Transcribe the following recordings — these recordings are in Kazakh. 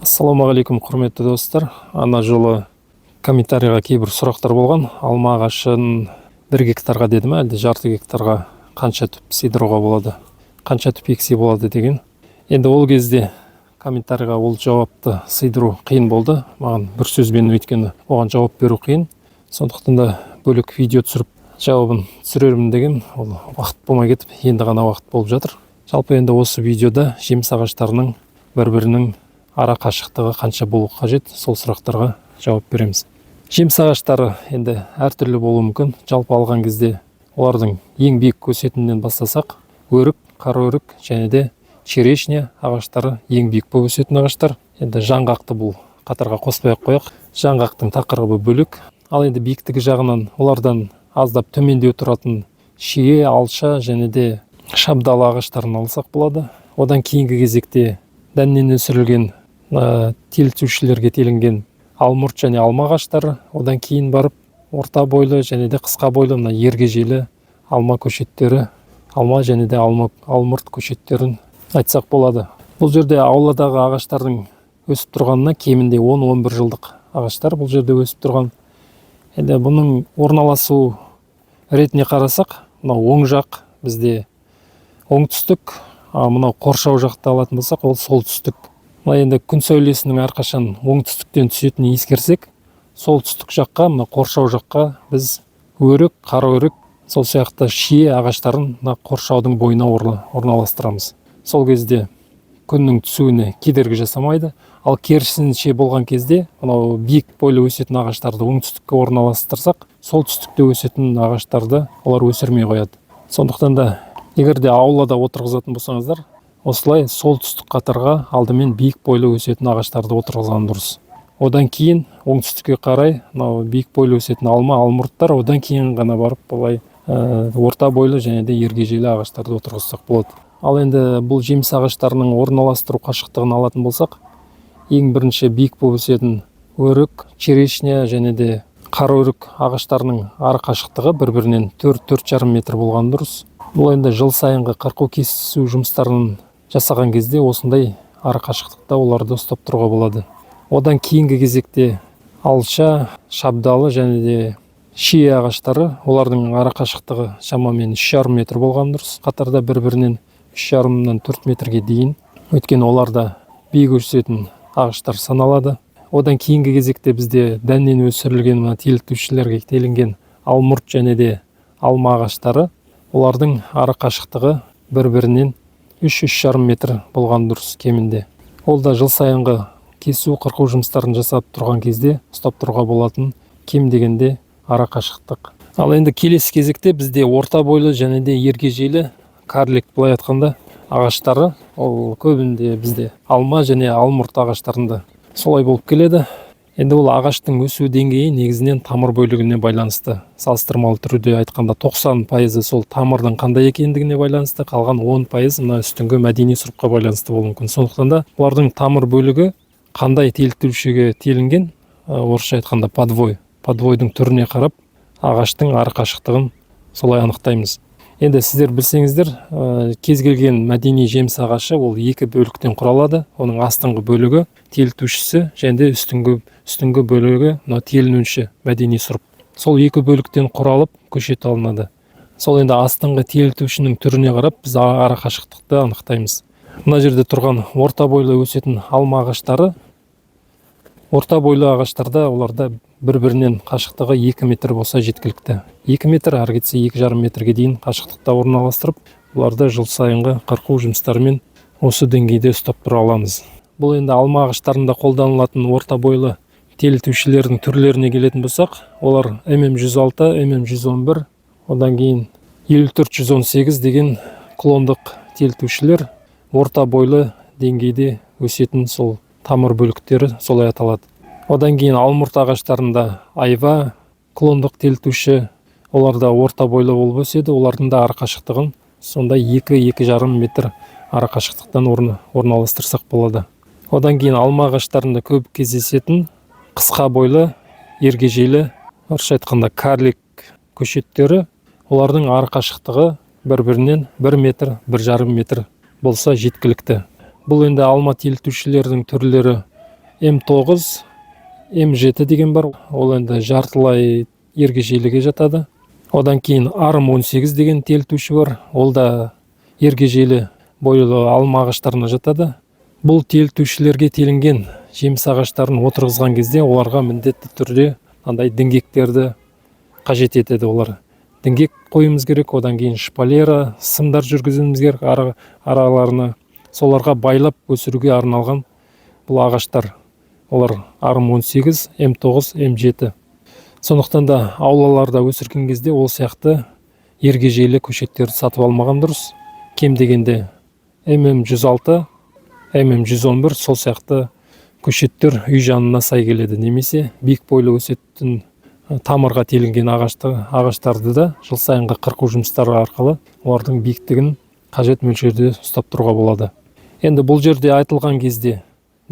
Ассалаумағалейкум, құрметті достар! Ана жолы комментарийға кейбір сұрақтар болған. Алма ағашын 1 гектарға деді ма, әлде жарты гектарға қанша түп сыйдыруға болады, қанша түп ексе болады деген. Енді ол кезде комментарийға ол жауапты сыйдыру қиын болды маған бір сөзбен, өйткені оған жауап беру қиын. Сондықтан да бөлек видео түсіріп, жауабын түсірермін деген, ол уақыт болмай кетіп, енді ғана уақыт болып жатыр. Жалпы, енді осы видеода жеміс ағаштарының бір бірінің ара қашықтығы қанша болу қажет, сол сұрақтарға жауап береміз. Жеміс ағаштары енді әртүрлі болуы мүмкін. Жалпы алған кезде олардың ең биік өсетінінен бастасақ, өрік, қара өрік және де черешня ағаштары ең биік болып өсетін ағаштар. Енді жаңғақты бұл қатарға қоспай ақ қояйық, жаңғақтың тақырыбы бөлек. Ал енді биіктігі жағынан олардан аздап төмендеу тұратын шие, алша және де шабдалы ағаштарын алсақ болады. Одан кейінгі кезекте дәннен өсірілген, телітушілерге телінген алмұрт және алма ағаштары. Одан кейін барып орта бойлы және де қысқа бойлы мына ергежейлі алма көшеттері, алма және де алма, алмұрт көшеттерін айтсақ болады. Бұл жерде ауладағы ағаштардың өсіп тұрғанына кемінде 10-11 жылдық ағаштар бұл жерде өсіп тұрған. Енді бұның орналасу ретіне қарасақ, мынау оң жақ бізде оңтүстік, а мынау қоршау жақты алатын болсақ, ол солтүстік. Мына енді күн сәулесінің әрқашан оңтүстіктен түсетінін ескерсек, солтүстік жаққа, мына қоршау жаққа біз өрік, қара өрік, сол сияқты шие ағаштарын мына қоршаудың бойына орналастырамыз. Сол кезде күннің түсуіне кедергі жасамайды. Ал керісінше болған кезде, мынау биік бойлы өсетін ағаштарды оңтүстікке орналастырсақ, солтүстікте өсетін ағаштарды олар өсірмей қояды. Сондықтан да егер де аулада отырғызатын болсаңыздар, осылай солтүстік қатарға алдымен биік бойлы өсетін ағаштарды отырғызған дұрыс. Одан кейін оңтүстікке қарай мынау биік бойлы өсетін алма, алмұрттар, одан кейін ғана барып былай орта бойлы және де ергежейлі ағаштарды отырғызсақ болады. Ал енді бұл жеміс ағаштарының орналастыру қашықтығын алатын болсақ, ең бірінші биік болып өсетін өрік, черешня және де қара өрік ағаштарының ара қашықтығы бір бірінен 4-4,5 метр болған дұрыс. Бұл енді жыл сайынғы қырқу, кесу жұмыстарын жасаған кезде осындай ара қашықтықта оларды ұстап тұруға болады. Одан кейінгі кезекте алша, шабдалы және де шие ағаштары, олардың ара қашықтығы шамамен 3,5 метр болған дұрыс қатарда бір бірінен, 3,5-нан 4 метрге дейін, өйткені олар да биік өсетін ағаштар саналады. Одан кейінгі кезекте бізде дәннен өсірілген, мына телітушілерге телінген алмұрт және де алма ағаштары, олардың ара қашықтығы бір бірінен 3-3,5 метр болған дұрыс кемінде. Ол да жыл сайынғы кесу, қырқу жұмыстарын жасап тұрған кезде ұстап тұруға болатын кем дегенде ара қашықтық. Ал енді келесі кезекте бізде орта бойлы және де ергежейлі карлик, былай айтқанда, ағаштары. Ол көбінде бізде алма және алмұрт ағаштарында солай болып келеді. Енді ол ағаштың өсу деңгейі негізінен тамыр бөлігіне байланысты. Салыстырмалы түрде айтқанда, 90%-ы сол тамырдың қандай екендігіне байланысты, қалған 10% мына үстіңгі мәдени сұрыпқа байланысты болуы мүмкін. Сондықтан да бұлардың тамыр бөлігі қандай телітушіге телінген, орысша айтқанда подвой, подвойдың түріне қарап ағаштың ара қашықтығын солай анықтаймыз. Енді сіздер білсеңіздер, кез келген мәдени жеміс ағашы ол екі бөліктен құралады: оның астыңғы бөлігі телітушісі және де үстіңгі бөлігі мынау телінуші мәдени сұрып. Сол екі бөліктен құралып, көшет алынады. Сол енді астыңғы телітушінің түріне қарап біз ара қашықтықты анықтаймыз. Мына жерде тұрған орта бойлы өсетін алма ағаштары, орта бойлы ағаштарда оларда бір бірінен қашықтығы 2 метр болса жеткілікті. 2 метр, ары кетсе 2,5 метрге дейін қашықтықта орналастырып, бұларды жыл сайынғы қырқу жұмыстарымен осы деңгейде ұстап тұра аламыз. Бұл енді алма ағаштарында қолданылатын орта бойлы телітушілердің түрлеріне келетін болсақ, олар ММ 106, ММ 111, одан кейін 54 118 деген клондық телітушілер, орта бойлы деңгейде өсетін сол тамыр бөліктері солай аталады. Одан кейін алмұрт ағаштарында айва клондық телітуші, олар да орта бойлы болып өседі. Олардың да ара қашықтығын сонда 2-2,5 метр ара қашықтықтан орналастырсақ болады. Одан кейін алма ағаштарында көп кездесетін қысқа бойлы ергежейлі, орысша айтқанда карлик көшеттері, олардың ара қашықтығы бір бірінен 1 метр, 1,5 метр болса жеткілікті. Бұл енді алма телітушілердің түрлері. М9, М7 деген бар, ол енді жартылай ергежейліге жатады. Одан кейін Арым 18 деген телітуші бар, ол да ергежейлі бойлы алма ағаштарына жатады. Бұл телітушілерге телінген жеміс ағаштарын отырғызған кезде оларға міндетті түрде андай діңгектерді қажет етеді. Олар діңгек қоюымыз керек, одан кейін шпалера, сымдар жүргізуіміз керек араларына, соларға байлап өсіруге арналған бұл ағаштар. Олар Арым 18, М9, М7. Сондықтан да аулаларда өсірген кезде ол сияқты ергежейлі көшеттерді сатып алмаған дұрыс. Кем дегенде ММ 106, ММ 111, сол сияқты көшеттер үй жанына сай келеді. Немесе биік бойлы өсетін тамырға телінген ағаштарды да жыл сайынғы қырқу жұмыстары арқылы олардың биіктігін қажет мөлшерде ұстап тұруға болады. Енді бұл жерде айтылған кезде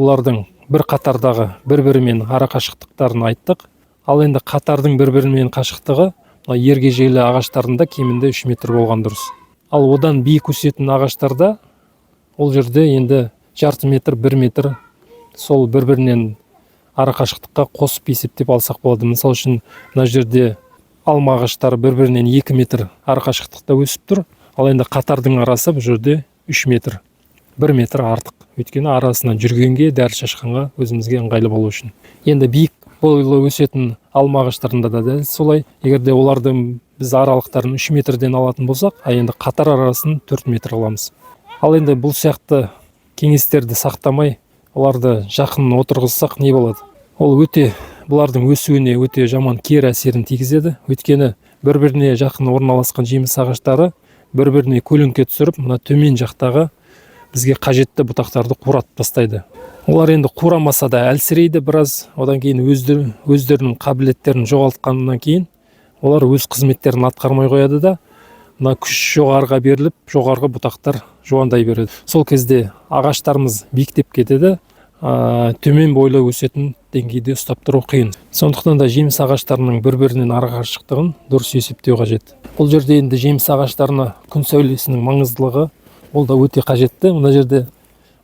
бұлардың бір қатардағы бір-бірімен арақашықтықтарын айттық. Ал енді қатардың бір-бірімен қашықтығы мына ергежейлі ағаштарында кемінде 3 метр болған дұрыс. Ал одан биік өсетін ағаштарда ол жерде енді жарты метр, 1 метр сол бір-бірінен арақашықтыққа қосып есептеп алсақ болады. Мысал үшін, мына жерде алма ағаштары бір-бірінен 2 метр арақашықтықта өсіп тұр. Ал енді қатардың арасы бұл жерде 3 метр, 1 метр артық. Өйткені арасынан жүргенге, дәрі шашқанға өзімізге ыңғайлы болу үшін. Енді биік бойлы өсетін алма ағаштарында да дәл солай. Егер де олардың біз аралықтарын 3 метрден алатын болсақ, а енді қатар арасын 4 метр аламыз. Ал енді бұл сияқты кеңестерді сақтамай, оларды жақын отырғызсақ не болады? Ол өте бұлардың өсуіне өте жаман кері әсерін тигізеді. Өйткені бір-біріне жақын орналасқан жеміс ағаштары бір-біріне көлеңке түсіріп, мына төмен жақтағы бізге қажетті бұтақтарды қуратып тастайды. Олар енді қурамаса да әлсірейді біраз. Одан кейін өздерінің қабілеттерін жоғалтқаннан кейін олар өз қызметтерін атқармай қояды да, мына күш жоғарыға беріліп, жоғарғы бұтақтар жуандай береді. Сол кезде ағаштарымыз биіктеп кетеді, төмен бойлы өсетін деңгейде ұстап тұру қиын. Сондықтан да жеміс ағаштарының бір-бірінен арақашықтығын дұрыс есептеу қажет. Бұл жерде енді жеміс ағаштарына күн сәулесінің маңыздылығы ол да өте қажетті. Мына жерде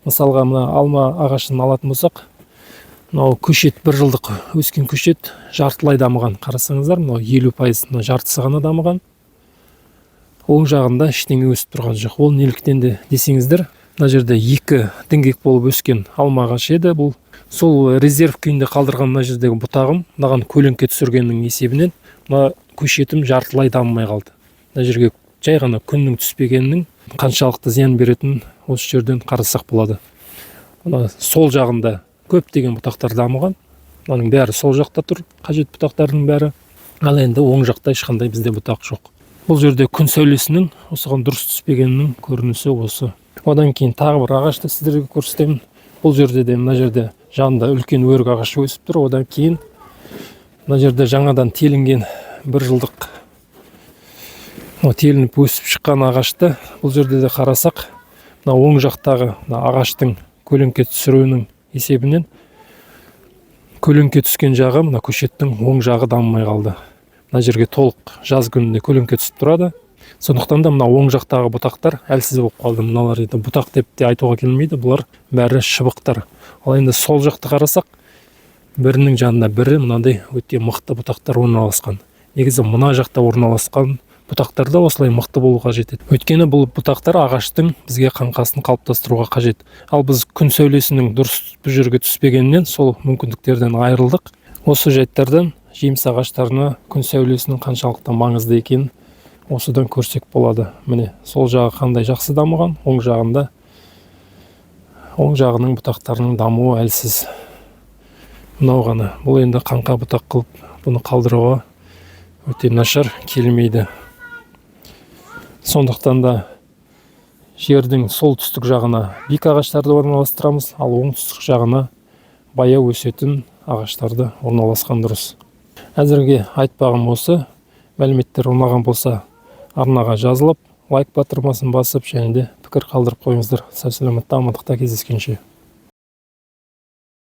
мысалға мына алма ағашын алатын болсақ, мынау көшет, бір жылдық өскен көшет жартылай дамыған. Қарасаңыздар, мынау 50%, мына жартысы ғана дамыған. Оң жағында ештеңе өсіп тұрған жоқ. Ол неліктен де десеңіздер, мына жерде екі діңгек болып өскен алма ағашы еді бұл. Сол резерв күйінде қалдырған мына жердегі бұтағым мынаған көлеңке түсіргеннің есебінен мына көшетім жартылай дамымай қалды. Мына жерге жай ғана күннің түспегенінің қаншалықты зиян беретінін осы жерден қарасақ болады. Мына сол жағында көптеген бұтақтар дамыған, мынаның бәрі сол жақта тұр, қажет бұтақтардың бәрі. Ал енді оң жақта ешқандай бізде бұтақ жоқ. Бұл жерде күн сәулесінің осыған дұрыс түспегенінің көрінісі осы. Одан кейін тағы бір ағашты сіздерге көрсетемін. Бұл жерде де мына жерде жанында үлкен өрік ағашы өсіп тұр. Одан кейін мына жерде жаңадан телінген бір жылдық мынау телініп өсіп шыққан ағашты бұл жерде де қарасақ, мына оң жақтағы мына ағаштың көлеңке түсіруінің есебінен көлеңке түскен жағы мына көшеттің оң жағы дамымай қалды. Мына жерге толық жаз күнінде көлеңке түсіп тұрады. Сондықтан да мына оң жақтағы бұтақтар әлсіз болып қалды. Мыналар енді бұтақ деп те айтуға келмейді, бұлар бәрі шыбықтар. Ал енді сол жақты қарасақ, бірінің жанына бірі мынандай өте мықты бұтақтар орналасқан. Негізі мына жақта орналасқан бұтақтар да осылай мықты болу қажет еді. Өйткені бұл бұтақтар ағаштың бізге қаңқасын қалыптастыруға қажет. Ал біз күн сәулесінің дұрыс бұл жерге түспегенінен сол мүмкіндіктерден айырылдық. Осы жайттардан жеміс ағаштарына күн сәулесінің қаншалықты маңызды екенін осыдан көрсек болады. Міне, сол жағы қандай жақсы дамыған, оң жағының бұтақтарының дамуы әлсіз. Мынау ғана, бұл енді қаңқа бұтақ қылып бұны қалдыруға өте нашар келмейді. Сондықтан да жердің солтүстік жағына биік ағаштарды орналастырамыз, ал оңтүстік жағына баяу өсетін ағаштарды орналасқан дұрыс. Әзірге айтпағым осы. Мәліметтер ұнаған болса, арнаға жазылып, лайк батырмасын басып және де пікір қалдырып қойыңыздар. Сау саламатта, амандықта кездескенше.